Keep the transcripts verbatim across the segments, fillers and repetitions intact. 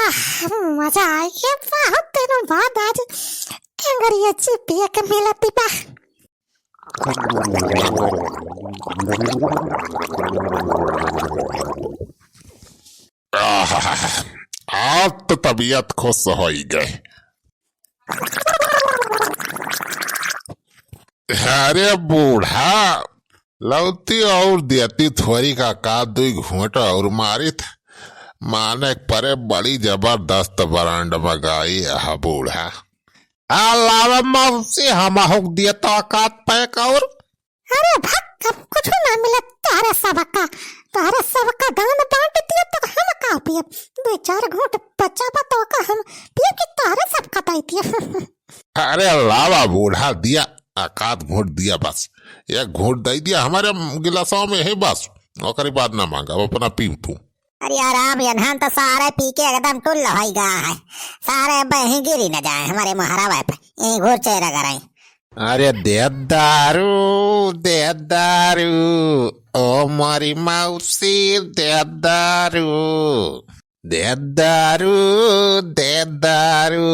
आह, मजा आइ गया, बहुत दिनों बाद आज अंगरिया ची पिए के मिलती बा। आह, आज तो तबीयत खुश होइ गए। अरे बूढ़ा, लौती और देती थोरी का, का दुई घूंट और मारित, माने परे बड़ी जबरदस्त ब्रांड मंगाई है बूढ़ा। आ लावा मौसी, हम हुक दिया तो औकात पैक और। अरे भक, अब कुछ ना मिले तोहरे सबका, तोहरे सबका दान बांट दिया तो हम का पिए, दो चार घूंट बचा बा तो का हम पिए कि तोहरे सबका दे दिया। अरे लावा बूढ़ा, दिया, एक आध घूंट दिया बस, एक घूंट दे दिया हमारे गिलासों में है बस, ओकरी बाद ना मांगा, अब अपना पी तू। अरे आराम यनहन तो सारे पी के एकदम टुल्ल होई गा है, सारे बही गिरी न जाए हमारे मोहरावा पे, यहीं घूर चेरा कराई। अरे दे दारू, दे दारू, ओ मोरी मौसी दे दारू, दे दारू, दे दारू,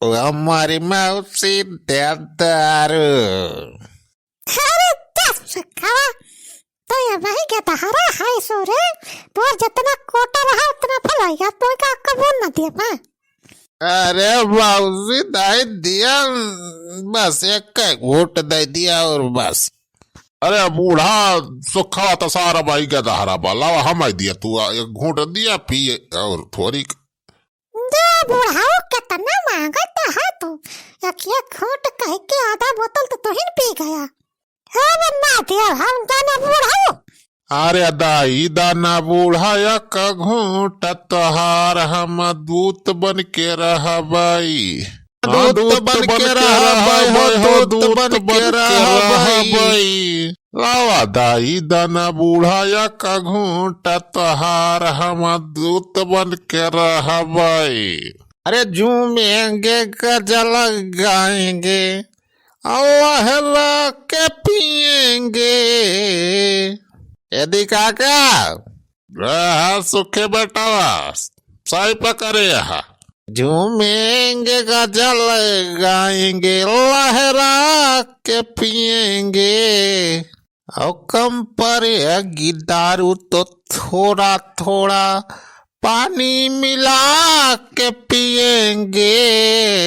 ओ मोरी मौसी दे दारू। अरे दस खावा, तो ये भाई के तहारा हाय सो रे, तोर जितना कोटा रहा उतना फलाइया, तो का कबूल न दिए बा। अरे बाबूजी, दे दिया, बस एक घूंट दे दिया और बस। अरे बूढ़ा, सुखवा तो सारा भाई के दहरा बा, लावा हम आई दिया, तू आ, एक घूंट दिया, पी और थोड़ी। दे बूढ़ाऊ, कितना मांगत है तू, एक एक घूंट कह के आधा बोतल तो तुहिन पी गया। हम ना दिया, हम दाना बूढ़ाऊ। अरे दाई दाना बूढ़ा, एक घूंट तोहार हम दूत बन के रहबई। हाँ, दूत बन के रहबई हो, दूत बन के रहबई। लावा दाई दाना बूढ़ा, एक घूंट तोहार हम दूत बन के रहबई। अरे झूमेंगे गजल गाएंगे, लहरा के पिएंगे। एदी काका, रहा सुखे बेटावा, सही पकड़े हा। झूमेंगे गजल गाएंगे, लहरा के पिएंगे। और कम पड़ेगी दारू तो थोड़ा थोड़ा पानी मिला के पिएंगे,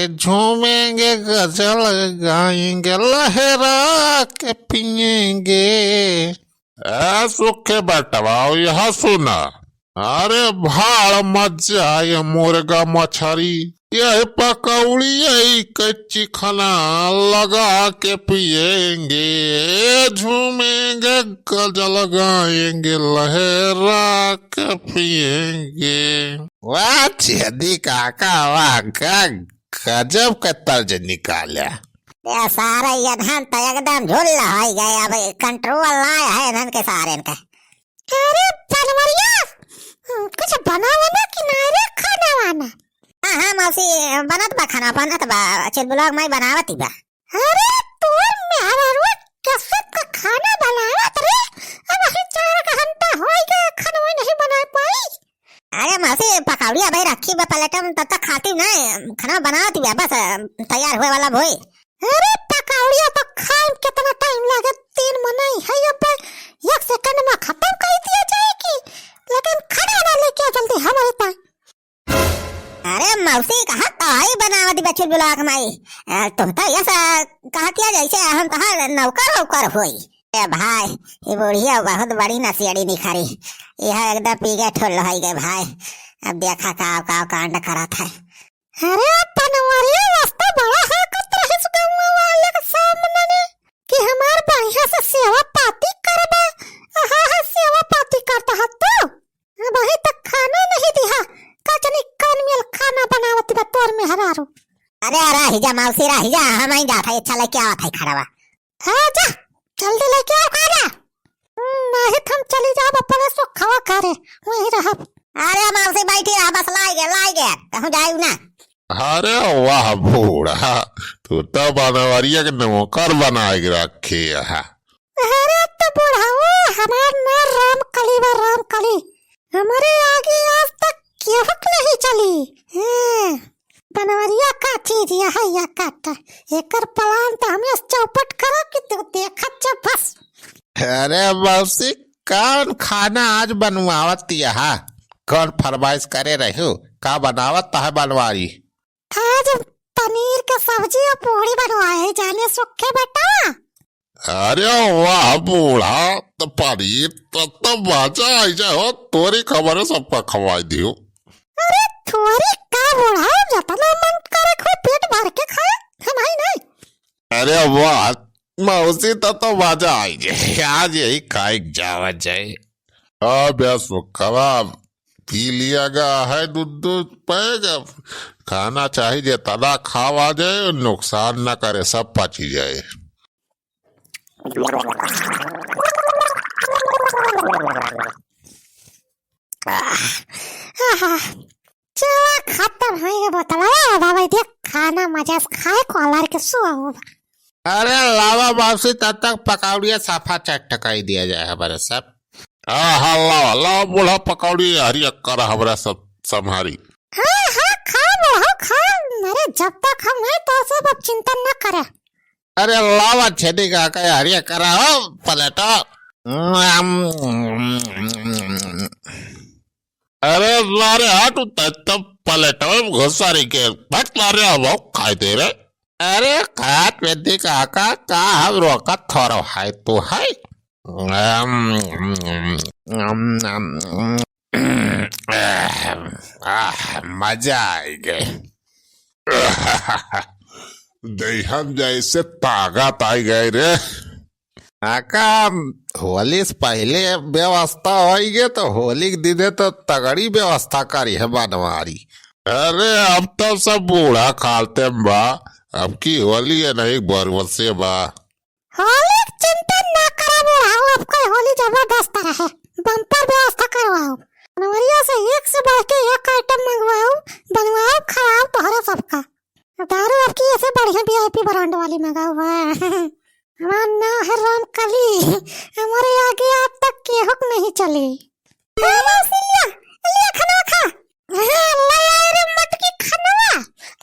झूमेंगे गजल गाएंगे, लहरा के पिएंगे। ए सुखे बेटवा, यह सुना। अरे भाड़ मत जाए मुर्गा मछरी, यही पकौड़ी यही कच्ची खाना लगा के पिएंगे, झूमेंगे गजल गाएंगे, लहरा के पिएंगे। वाह छेदी काका, वाह, का गजब का तर्ज निकाला। ये सारे ये धन तो एकदम झुल्ल होइ गए, अब कंट्रोल ना है धन के सारे इनका। अरे बनवरिया, कुछ बनावा ना कि ना रे खाना वाना? हाँ, हाँ, मौसी, बनत बा खाना, बनत बा। चुलबुलवा क माई बनावत ही बा। अरे, तोर मेहरारू के सब का खाना बनावत रे? अब अभी चार घंटा होइ गया, खाना नहीं बना पाई। अरे मौसी, पकौड़िया भाई रखी बा प्लेट में, तब तक खाती ना, खाना बनावत ही बा, बस, तैयार हुए वाला भोई। अरे पकौड़िया तो खाए में कितना टाइम लागे, तीन मनई है, अब एक सेकंड में खत्म कर दिया जाए कि, लेकिन खाना ना लेके आ जल्दी हमारे पास। अरे मौसी, कहा तोहई बनावत बा चुलबुलवा क माई। अ, तुम तो ये सा कहतिया जैसे हम कहा नौकर वौकर होई। ए भाई, ये बुढ़िया बहुत बड़ी नशेड़ी निखरी। यह एकदम पी के ठुल्ल होई गए भाई। अब देखा का, का कांड करत है। अरे पनवरिया, रास्ता बड़ा हरकत रहिस गौवा वाले के सामने ने कि हमार बढ़िया से सेवा पाती करबा। हाँ, हाँ, सेवा पाती करता है तू। अबही तक खाना नहीं दिहा, का जानी कौन मेल खाना बनावत बा तोर मेहरारू। अरे रही जा मौसी, रही जा, हम ही जात है, अच्छा लेके आवत है खाना। हाँ जा, जल्दी लेके आओ खाना। हम्म, नहीं तो हम चली जाब अपने सुखवा घरे, वहीं रहब। अरे मौसी बैठी रहा, बस लाई गए, लाई गए, कहूँ जायू ना। अरे वाह बूढ़ा, तू तो बनवरिया के नौकर बनाए के रखे है। अरे तो बुढ़ाऊ, हमार नाम रामकली बा, रामकली। हमरे आगे आज तक केहू के नहीं चली। अरे मौसी, कौन खाना आज बनवावत यहाँ? कौन फरमाइश करे रहू? का बनावत है बनवारी? आज पनीर के सब्जी और पूड़ी बनवाए है जाने सुखे बेटा। अरे वाह बूढ़ा, तो पनीर तो, तो मजा आई जाए हो, तोरी खबर है सबका खवाई दियो। अरे तोरी का बूढ़ा, जतना मन करे खो पेट भर के खाए, है नहीं नहीं। अरे वाह मौसी, तो, तो मजा आई जाए, आज यही खाए के जावा जाए। अब या सुखवा पी लिया गा है दूध दूध पैग, अब खाना चाहिए तना खावा जाए, नुकसान ना करे, सब पची जाए। आहा, चला खत्म होई गे बोतल। अरे बाबा, देख खाना मजा से खाए को आलार के सुआ हो। अरे लावा बाबूसी, तब तक पकौड़िया साफा चटकाई दिया जाए हमारे सब। हाँ, हाँ, लावा, लावा बूढ़ा पकौड़ी हरी अक्कर हमारा सब संभारी। हाँ, हाँ, खा बूढ़ा, खा। अरे जब तक हम हैं तो सब अब चिंतन न करे। अरे लावा छेदी काका, हरी अक्कर हो, पलटो। अरे लारे हट, तब पलटो घुसारी के, हट लारे, अब खाई दे रे। अरे खात वेदी काका, का हम रोकत थोरो है, तू है? अम, अम, अम, अम, आह, मजा आई गए। देहम जैसे ताकत आई गए रे। काका, होली से पहले व्यवस्था होई गे तो होली के दिने तो तगड़ी व्यवस्था करी है बनवारी। अरे अब तो सब बूढ़ा खालते में बा, अब की होली है नहीं भरोसे बा। होली के चिंता ना करा बूढ़ा, अब कोई होली जबरदस्त रहे, बम्पर व्यवस्था करवाओ, बनवरिया से एक से बढ़ के एक आइटम मंगवाओ, बनवाओ, खवाओ तोहरे सबका। दारू अब की ऐसे बढ़िया वीआईपी ब्रांड वाली मंगाओ है। हमार नाम है रामकली, हमारे आगे आज तक केहू के नहीं चली। अरे मौसी लिया, लिया खाना खा। हाँ, ले आए रे मटकी खाना।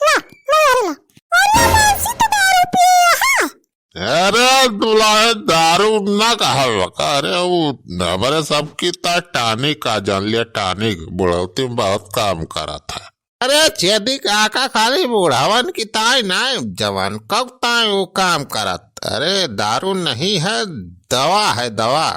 ला, ले आ रे ला। अरे मौसी तो दारू पिए है। अरे दुलाहे दारू ना कहल बका, अरे वो हमारे सबकी ता टॉनिक का जान लिया, टॉनिक बुढ़ौती में बहुत काम करा था। अरे छेदी काका खाली बूढ़ावन की ताई ना, जवान कब ताई वो काम करत। अरे दारू नहीं है, दवा है दवा।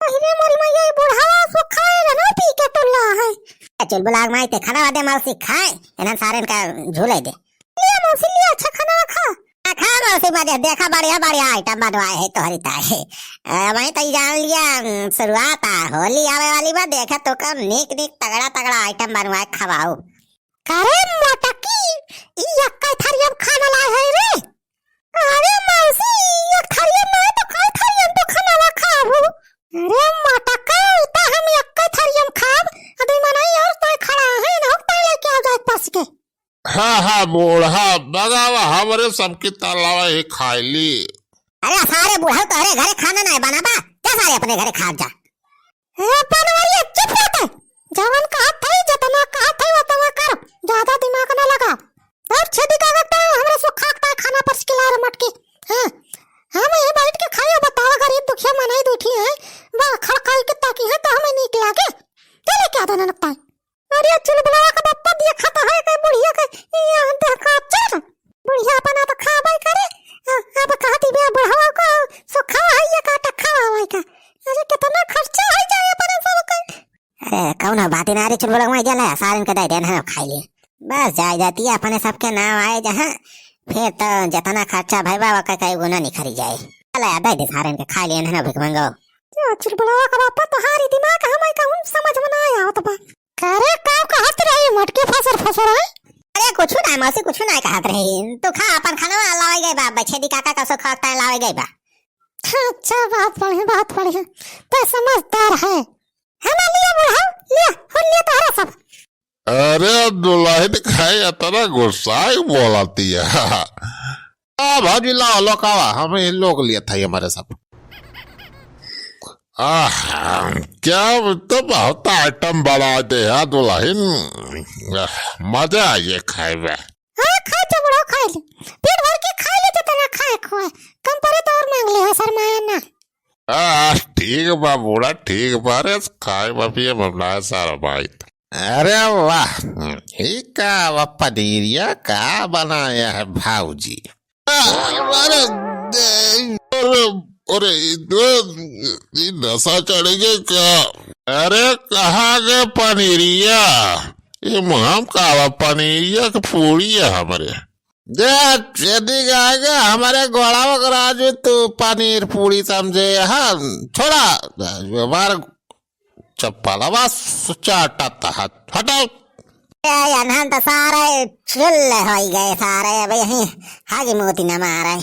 अरे मोरी मैया, ये बूढ़ावा सुखाए ना पी के टुल्ला है। ए चुलबुलाग माई ते खाना दे मौसी खाए, इन्हन सारेन का झूले दे। लिया मौसी लिया, अच्छा खाना खा। आ, खा मौसी मजे, देखा बढ़िया बढ़िया आइटम बनवाए है तोहरी ताई। अ, वहीं तो जान लिया, उम, शुरुआत आ, होली आवे वाली बा, देखा तो कम नीक नीक तगड़ा तगड़ा आइटम बनवाए खवाओ। अरे मोटकी, ई एक्कै थरियम खाना लाए है रे। अरे मौसी, एक थरियम ना तो कई थरियम तो खाना खाबू। अरे मोटका, ई तो हम एक्कै थरियम खाब, अभी मनई और तो खड़ा है, ना तो लेके आ जाए पस के। हाँ, हाँ, बूढ़ा, बगावा, हमरे सबके तलावा ही खाई ली। अरे सारे बूढ़ा, तोहरे घरे खाना नहीं बना बा, जा सारे अपने घरे खा जा। ए, बनवरिया, चुप रह तै। जवन कहत हई, जतना कहत हई, ओतना कर। ज्यादा दिमाग ना लगा। और छेदी कागज तो हमरे सुखा के खाना परस के ला रे मटकी। हाँ, हम यहीं बैठ के खाई, बतावा, गरीब दुखिया मनई दुखी है, बा खड़काई के ताकी है, तो हमें नीक लागे। चले क्या देना लगता है? अरे चुलबुलावा का बप्पा दिया खाता है, कई बुढ़िया के, ये हम देख का चल। बुढ़िया अपना तो खाबे करे, अ, अब कहती बे बुढ़वा को सुखावा है, ये का टक्का हुआ है का? अरे कितना खर्चा हो जाए अपने सब के। अरे कौन बात ना रे चुलबुलावा, ये ले, सारन के दे देन है, खाई ले। बस जाए जाती है अपने सबके नाम आए जहाँ, फिर तो जितना खर्चा भई बा, ओकर कई गुना निखरी जाए। चला, दे दे सारन के, खा लियन है ना, भिख मंगो। जो चुलबुलावा का बापा, तोहारी दिमाग हमें कहूँ समझ में ना आवत बा। करे का कहत रही मटकी फसर फसर है? अरे कुछ ना मौसी, कुछ ना कहत रही। तू खा अपन खाना, लावे गए बा, बछेदी काका का सो खा ताए लावे गए बा। अच्छा, बहुत बढ़िया, बहुत बढ़िया। तो समझदार है। हम लिया बुढ़ऊ, लिया, हुन लिया तोहरा सब। अरे दुल्हन काहे इतना गुस्सा बोलती है? आ भौजी लाओ, लोग आवा, हम ये लोग लिए था ये हमारे सब। आह, क्या तो बहुत आइटम बना दे यार दुल्हन। आह, मजा आ ये खाए में। हाँ, खा जा बुढ़ऊ, खा ले। पेट भर के खा ले, जितना खाए खोए। कम पड़े तो और मांग ले, हाँ, शर्माया ना। आ, आज ठीक बा बूढ़ा, ठीक बा रे, खाए बा पिए बा ना सारा भाई। अरे वाह, ई का बा पनीरिया का बनाया है भाऊजी? अरे, अरे, अरे, ई तो, ई नशा चढ़ गए का? अरे, कहाँ गए पनीरिया? ये मुहाम का बा पनीरिया के पूरी है हमरे। देख, यदि कहेगा हमारे गोड़ावा के राजू तू पनीर पूरी समझे, हाँ, छोड़ा, हमार चप्पलवा चाटत हाथ, हटाओ। ए, अनहन तो सारे चुल्ल होई गए सारे, अब यहीं हाजी मोती न मारे।